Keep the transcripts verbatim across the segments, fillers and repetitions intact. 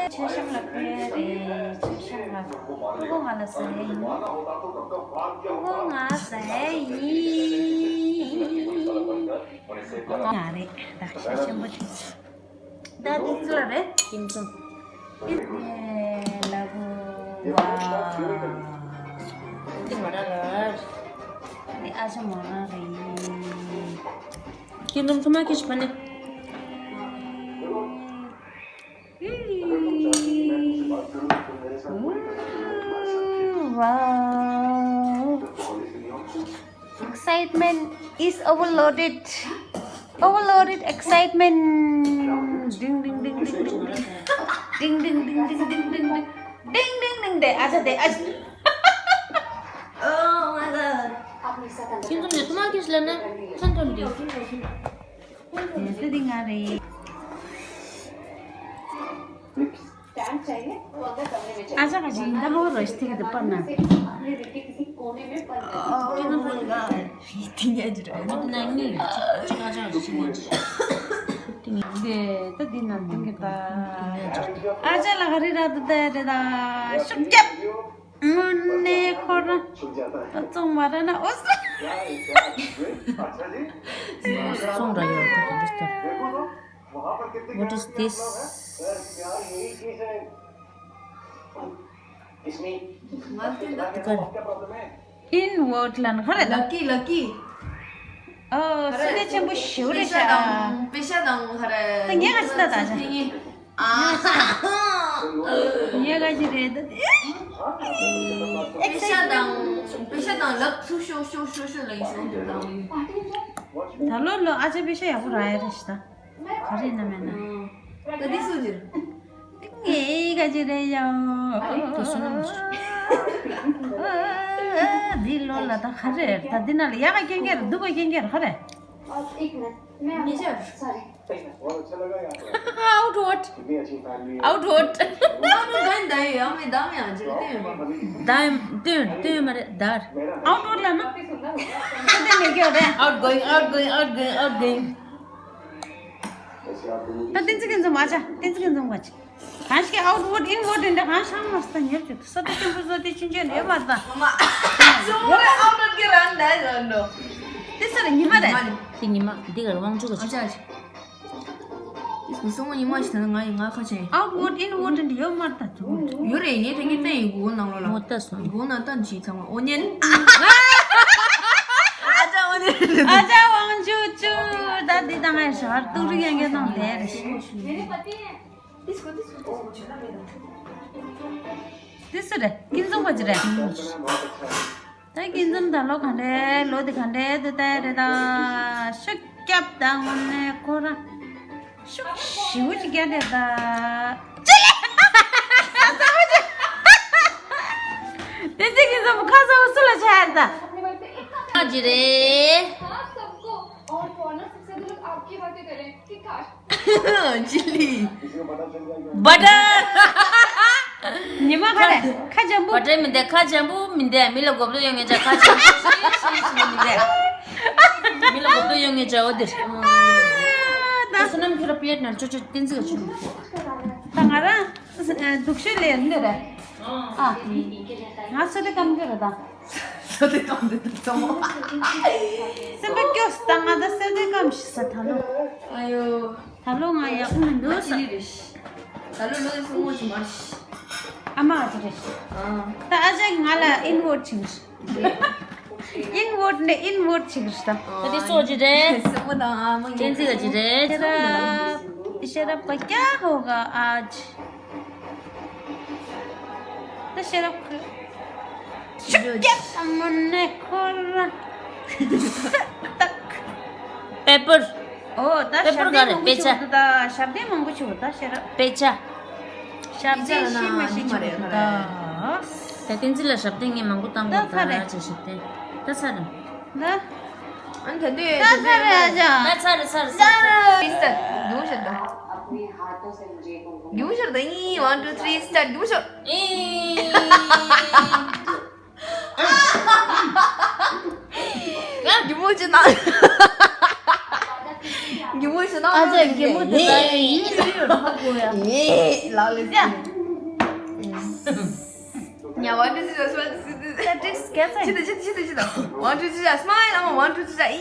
མཆོད་བཤམས་ལ་ཕེབས་རེད། མཆོད་བཤམས་ལ། ཕྲུ་གུ་ང་ལ་ཟ་ཡ་ཡིན། ཕྲུ་གུ་ང་ཟ་ཡ་ཡིན། ང་རེད། ད་ཤ་ཆེན་པོ་ཅིག་ད་འདི་ཚོ་རེད། ཁྱིམ་ཚང་། ཨེ་ལ་བུ་བ། འདི་ང་རང་རེད། འདི་ཨ་ཅག་མོ་རང་རེད། ཁྱིམ་ཚང་ཐུ་མ་ཁྱི་ཞིག་པ་ནི། Wow. Excitement is overloaded. Overloaded excitement. Ding, ding, ding, ding, ding, ding. Ding, ding, ding, ding, ding, ding, ding. Ding, ding, ding, de. Acha, de, acha. Oh my God. ཁྱིམ་ཚང་ནས་ཐུ་མ་ཁྱི་ཞིག་ལ་ནི་ཚོན་ཐོན་འདི། དེ་ཚོ་འདི་ང་རེད། ཨ་ཅག་ག་ཅིག་ཡིན་ད་ཧོ་རོ་ཤི་ཐིག་དེ་པར་ན། དེ་ནས་ཅི་ཅི་ང་ཅག་ཅི་ཅི་ང་ཅག་དེ་ད་འདི་ན་འདི་གི་ད། ཨ་ཅག་ལ་ག་རེ་ར་ད་ད་རེ་ད་ཤུགས་རྒྱབ། དངོས་གནས་ཁོ་རང་ད་བཙོང་མ་ར་ན་ཨོ་ས། བཙོང་ར་ཡོད་ད་དེ་འདྲ་ལྟར། What is this? Inward ལ་ན་ཧ་རེ་ད། Lucky, lucky. ཨོ་སེ་ནས་ཆེན་པོ་ཞེ་པོ་རེད་ཤག་པེ་ཤ་དང་ཧ་རེ། ད་ངས་ག་ཅི་ད་ད་ཤག་ཨ། ངས་ག་ཅི་རེད་ད། པེ་ཤ་དང་པེ་ཤ་དང་ལབ་ཚུགས་ཤོག་ཤོག་ཤོག་ཤོག་ལ་ཡིན་ཤོག་དང་། ད་ལོ་ལོ་ཨ་ཅག་པེ་ཤ་ཡག་པོ་རག་ཡ་རེད་ཤག་ད། ག་རེ་ན་མེད་ན། ད་འདི་སུ་ཟེར། ངའི་ག་ཅི་རེད་ཡ། དེ་སུ་ན་མ་ཤེས། འདི་ལོ་ལ་ད་ག་རེ་ད་འདི་ན་ལ་ཡག་ག་སྐྱོན་གྱི་རེད་སྡུག་ག་སྐྱོན་གྱི་རེད་ག་རེ། Outward. Outward. ད་མི་ད་ཡོད་ཡང་མི་ད་མི་ཡང་ཅི་ལྟོས་ཡོད་པ། ད་ལྟོས་ལྟོས་མ་རེད་ད། Outward ལ་ན། ད་དེ་མི་སྐྱོ་རེད། Outgoing, outgoing, outgoing, outgoing. ད་བསྟན་འཛིན་ཁྱིམ་ཚང་མ་ཆ་བསྟན་འཛིན་ཁྱིམ་ཚང་མ་ཆ། གང་ཞིག་outward inward འདྲ་གང་ཤང་མ་སྟ་ཉེར་གཅིག་ས་ཏུ་ཆེན་པོ་ས་ཏུ་ཆུང་ཆུང་ཡོད་མ་ད། ཨོ་མ། ཨོ་མ། ཨོ་མ། ཨོ་མ། དེ་སུ་རེད། ཉི་མ་རེད། དེ་ཉི་མ་འདི་གར་དབང་ཕྱུག་ག་ཅིག་སོང་ཉི་མ་ཞིག་ད་ང་ཡི་ང་ཁ་ཆེན། Outward inward འདི་ཡོད་མ་ད་དུ། ཡོད་རེད། ངས་དེ་ངས་བསྟན་ཡིན་གོ་ནང་ལོ་ལ། ངོ་ལྟ་སོང་། གོ་ན་ད་ཅི་ཚང་མ་ཨོ་ཉན། ཨ་ཅག་ཨོ་ཉན། ཨ་ཅག་དབང་ཕྱུག་ཅུ་ད་འདི་ད་ང་ཡི་ཞར་ཏུ་རིག་ཡང་ངས་དང་དེ་རེད། དེ་སུ་རེད། ཀུན་བཟང་པ་ཅི་རེད། ད་ཀུན་བཟང་ད་ལོ་ག་འདྲའི་ལོ་དེ་ག་འདྲའི་དུ་ལྟ་རེད་ད། ཤུགས་རྒྱབ་ད་དངོས་གནས་ཁོ་རང་ཤུགས་ཞེ་པོ་ཅིག་རྒྱབ་རེད་ད། ཅི་ལེ། དེ་ཚེ་ཀུན་བཟང་པོ་ཁ་སང་སུ་ལ་ཆགས་རེད་ད། ཅི་རེད། ཁ་ཅི་རེད། ཁ་ཅི་ལི། butter། ཉི་མ་ཁ་རེད། ཁ་འཇམ་པོ། butter མི་འདེ་ཁ་འཇམ་པོ་མི་འདེ་མི་ལ་གོབ་ཏོ་ཡོང་ངེ་ཅག་ཁ་འཇམ་པོ་ཤི་ཤི་ཤི་མི་འདེ། མི་ལ་གོབ་ཏོ་ཡོང་ངེ་ཅག་འོ་དེར། ད་སོ་ནམ་ཁྱོད་ར་པླེ་ཊི་ནང་ཅོ་ཅོ་བསྟན་འཛིན་ག་ཅུ། ད་ང་རང་སྡུག་ཤོས་ལས་འདི་རེད། ཨ། ང་སོ་དེ་སྐམ་གི་རེད་ད། སོ་དེ་སྐམ་འདི་ཚོ། སེམས་པ་སྐྱོ་སྟངས་ང་ད་སོ་དེ་སྐམ་ཤི་ས་ད་ལོ། ཨ་ཡོ། ད་ལོ་ང་ཡག་པོ་མི་འདུག་ས། ད་ལོ་ལོ་ཡི་སོ་མོ་ཅི་མ་ཤི། ཨ་མ་ཨ་ཅི་རེད། ཨ། ད་ཨ་ཅག་གི་ང་ལ་ཨིན་ཝོར་ཆིག་ཨིན་ཝོར་ནས་ཨིན་ཝོར་ཆིག་རེད་ད། ད་དེ་སོ་ཅི་རེད། སེ་མོ་དང་ཨ་མོ་ཡིན། ཅན་ཙི་ག་ཅི་རེད། ཤེ་རབ་ཤེ་རབ་ཀ་ཀྱ་ཧོ་ག་ཨ་ཅི། ད་ཤེ་རབ་ཀ་ཤུགས་རྒྱབ་ཨ་མོ་ནས་ཁོ་ར། པེ་པར། ཨོ་ད་པེ་པར་ག་རེད། དཔེ་ཆ། ཞབས་བརྟན་མང་པོ་བྱུང་ད་ཤེ་རབ། དཔེ་ཆ། ཞབས་བརྟན་ཤི་མ་ཤི་ཆུ་ད། ད་བསྟན་འཛིན་ལ་ཞབས་བརྟན་ངས་མང་པོ་བཏང་དགོས་ད་ཚ་རེད། ད་ཅི་ཞབས་བརྟན་ད་ཚ་རེད། ད། ཨ་ད་དུས་ད་ཚ་རེད་ཨ་ཅག་ད་ཚ་རེད་ཚ་རེད་ཚ་རེད། Start. རྒྱུག་ཤར་ད། རྒྱུག་ཤར་ད་ཡིན། One, two, three, start. རྒྱུག་ཤར། ཨེ། རྒྱུ་མོ་ཅི་ན། རྒྱུ་མོ་ཅི། ཨ་ཅག་གི་མོ་དེ་ད་ཡིན་ཡིན་ཡོད་ཧ་གོ་ཡ། ཡེ་ལག་ལ་ཡ། ཉ་བ་དེ་ཅི་ད་སུ་ད་སུ་དེ། ད་ཏིག་སི་སྐད་ཆ་ཅི་ད་ཅི་ད་ཅི་ད་ཅི་ད། One two three smile. I'm a one two three ཨི།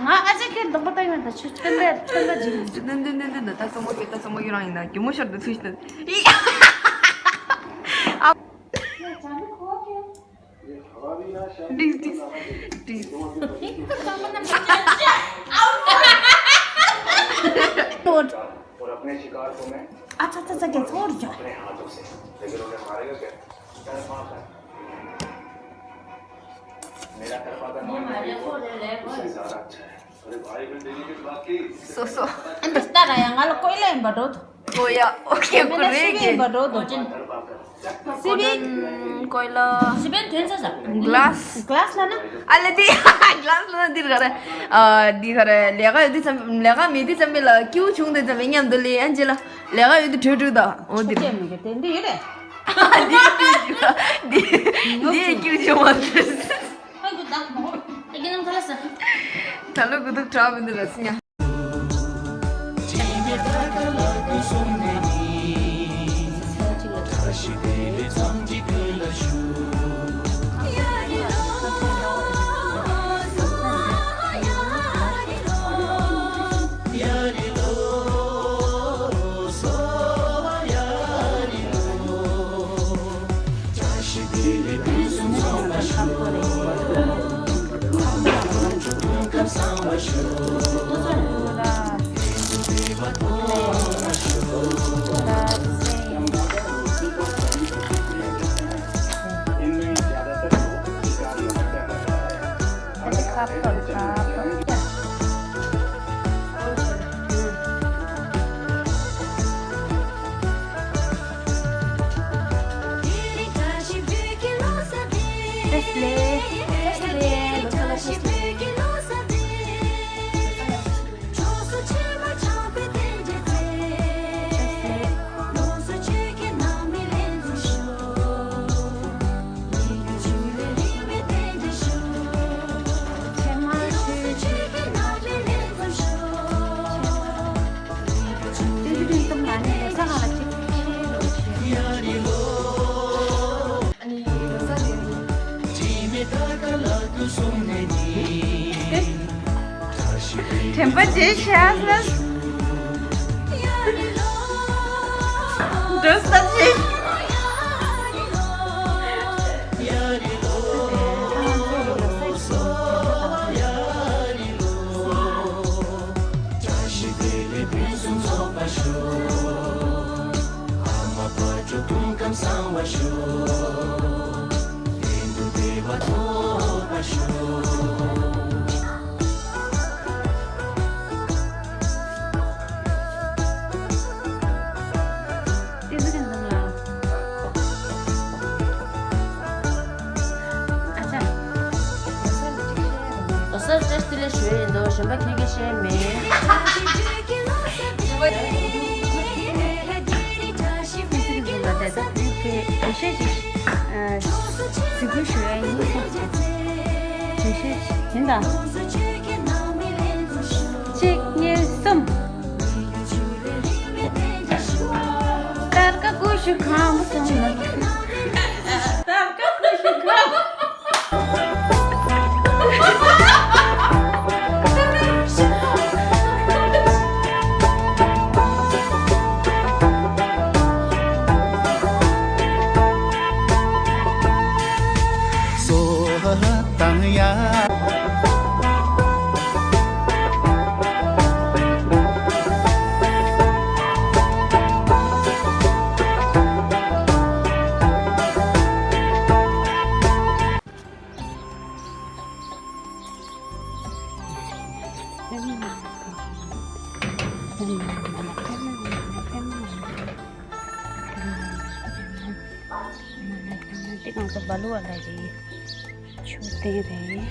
ང་ཨ་ཅག་གི་གདོང་པ་ལྟ་ཡོང་ད་ཆུ་སྟོན་པའི་སྟོན་པ་ཅིག་ཏན་ཏན་ཏན་ཏན། ད་སོ་མོ་གི་ད་སོ་མོ་གི་རང་ཡིན་ན་གི་མོ་ཤོར་དུ་ཚུལ་ཞིག་ད་ཨི། ཨ། This, this, this. और अपने शिकार को मैं अच्छा, अच्छा, अच्छा, क्या छोड़ जा। अपने हाथों से, लेकिन उन्हें मारेगा क्या? तड़पा कर। मेरा तड़पा कर मारना भी उससे ज्यादा अच्छा है। अरे भाई, मैं तेरी किस बात की? So, so. And this, that, I am all कोयला in Batot. ཨོ་ཡ། ཨོ་ཁེ། ཀུ་རེ་ཀེ། སི་པན་གོ་ལ། གོ་ལྡན་གོ་ལ། སི་པན་ཐོན་ས་ས། གླཱ་སི། གླཱ་སི་ལ་ན། ཨ་ལེ་དེ་གླཱ་སི་ལ་ན་འདིར་ག་རེ། ཨ་འདི་ག་རེ། ལས་ཀ་ཡོད་དུས་ཙམ་ལས་ཀ་མེད་དུས་ཙམ་པ་ལ་སྐྱིད་པོ་བྱུང་དུས་ཙམ་པ་མཉམ་དུ་ལས་ཨན་ཅི་ལ་ལས་ཀ་ཡོད་དུས་གྲོས་གྲོས་དང་ཨོ་འདིར། ཆོས་མི་དགེ་དེ་འདི་ཡོད་རེད། འདི་སྐྱིད་པོ་བྱུང་། འདི་འདི་སྐྱིད་པོ་བྱུང་བ་འདི། ད་ལོ་གུ་དུག་གྲགས་མི་འདུག་ལ་སི་ཉ། དྲན་པ་བརྗེད་ཤག་ལ། འགྲོ་ས་བརྗེད། ལོ་གསར་བཀྲ་ཤིས་བདེ་ལེགས་ཞུ་ཡི་ཡིན་འདུག་གཞན་པ་ཁྱེད་ཀྱིས་བཤད་མེད། ཨ་ཙི་གི་འཛིན་པ་དེ་ཚོ་བོད་སྐད་འགྲེལ་བཤད་ཅིག་ཨ། གཟིགས་འབུལ་ཞུ་ཡ་ཡིན་ཟེར། འགྲེལ་བཤད་ཅིག་ཡིན་ད། གཅིག་གཉིས་གསུམ། སྟར་ཀ་ཀུ་ཤུ་ཁམ་སོང་ན། སྟར་ཀ་ཀུ་ཤུ་ཁམ། དེ་གང་ས་སྦ་ལུ་བ་ལ་རེད། མཆོད་རྟེན་རེད།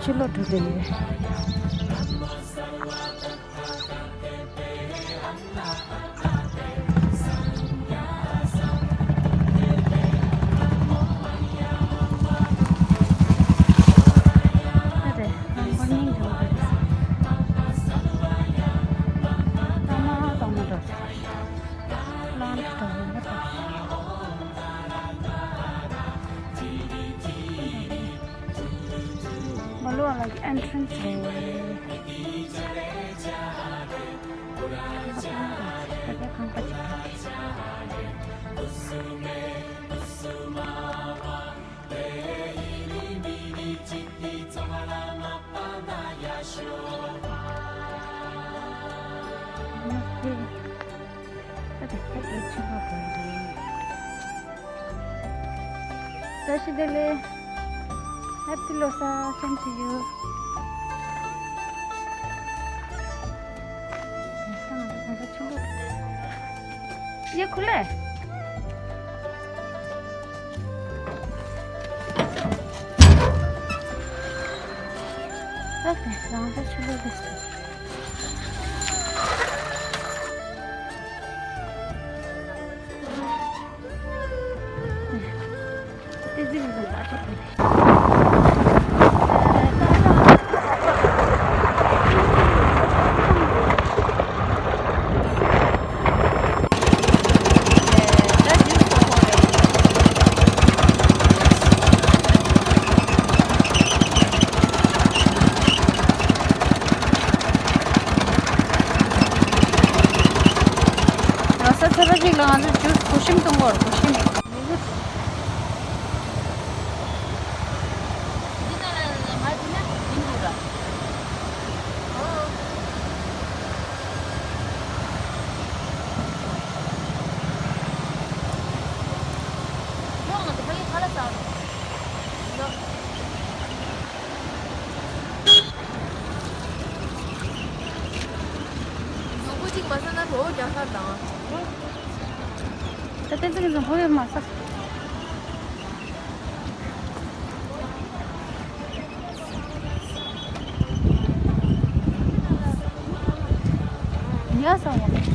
ཕྱི་ལོགས་འགྲོ་བསྡད་ཡོད། ཨ་རེ། རང་པ་སྙིང་རྗེ་པོ་རེད། ལྟ་མ་ལྟ་མ་འགྲོ། ལང་འགྲོ་ཡིན་པ་འགྲོ། མ་ལུ་བ་ལ་གི་ཨེན་ཊི་རན་སི་རེད། ད་ལྟ་ཁང་པ་ཅིག་འདུག་བཀྲ་ཤིས་བདེ་ལེགས། Happy Losar, same to you. ཡ་ཁུ་ལེ། ཨ་ཧེ། རང་ཚོ་ཆུ་ལོག་དེ། ར་ས་ཚ་པ་ཅིག་ལ་ང་ཚོ་ཇུས་གོ་ཤིམ་གཏོང་གོ་ར་གོ་ཤིམ། ད་བསྟན་འཛིན་གྱི་འཛོམས་ཧོ་ཡོད་མ་ས། ཉལ་ས་འོང་།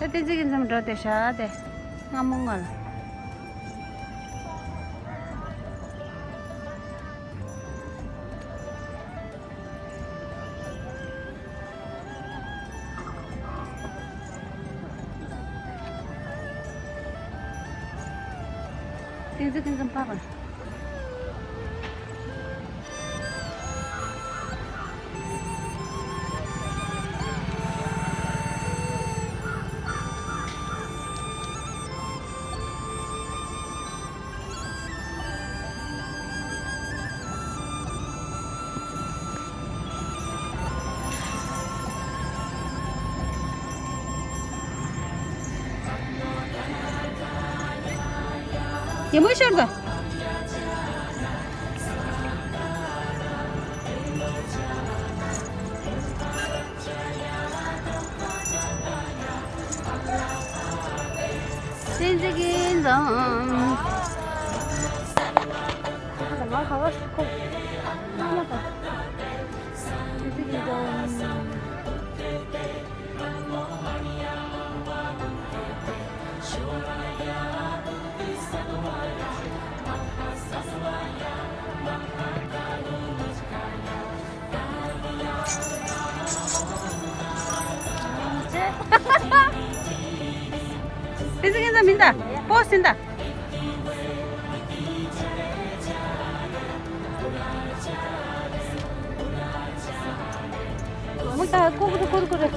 ད་བསྟན་འཛིན་གྱི་འཛོམས་འགྲོ་དེ་ཤ་དེ་སྔ་མོ་ང་ལ། བསྟན་འཛིན་གྱི་འཛོམས་པ་པ། ཉི་མ་ཤར་དང་། བསྟན་འཛིན་གྱི་འཛོམས། ང་ག་བ་ཁོ། བསྟན་འཛིན་གྱི་འཛོམས། ཕོ་སིན་ད། མུ་ད་ཀུ་ཀུ་ཀུ་ཀུ།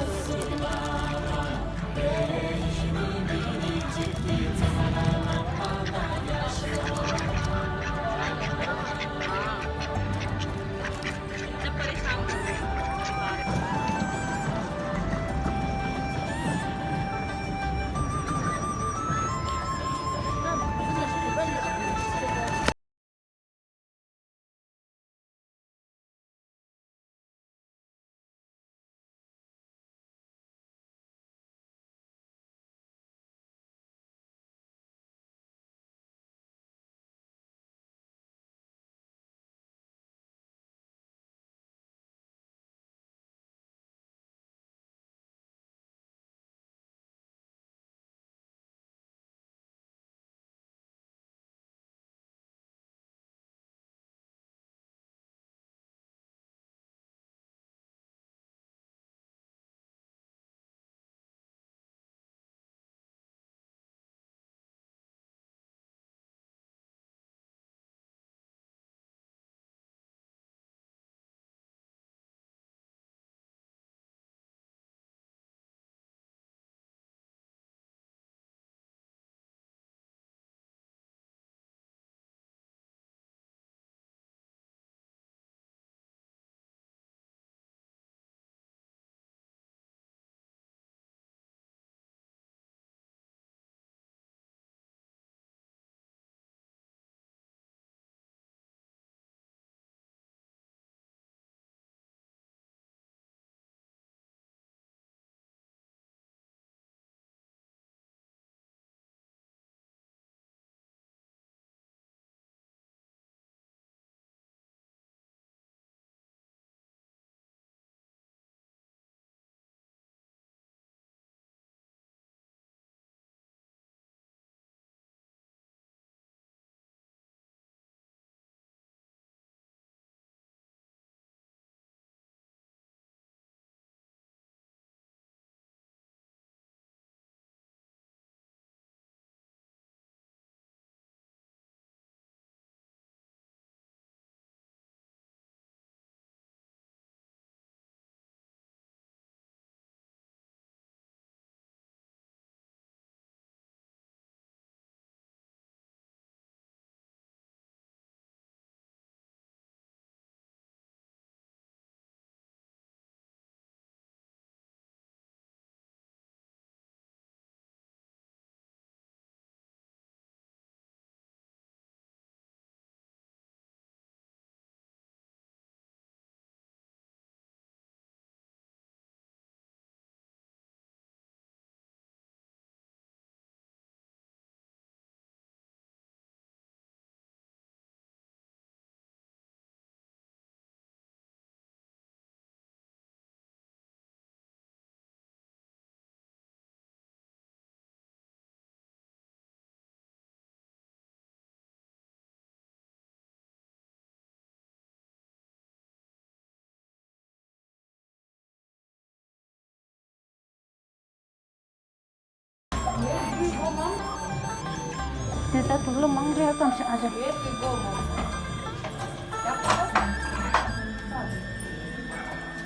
དེ་ད་དུག་ལོག་མང་རེད་ཀམ་ཤ་ཨ་ཅག་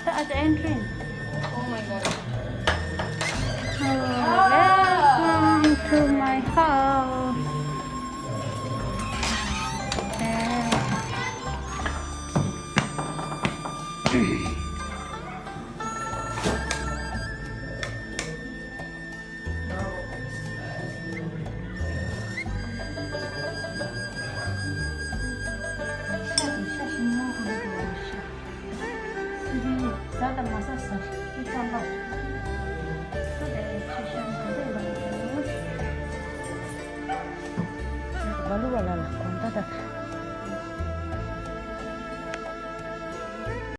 ད་ཨ་ཅག་ཨེན་ཊི་རི། Oh my God. Oh, welcome to my house. ལ་ལུ་བ་ལ་ལ་གོང་ད་ད།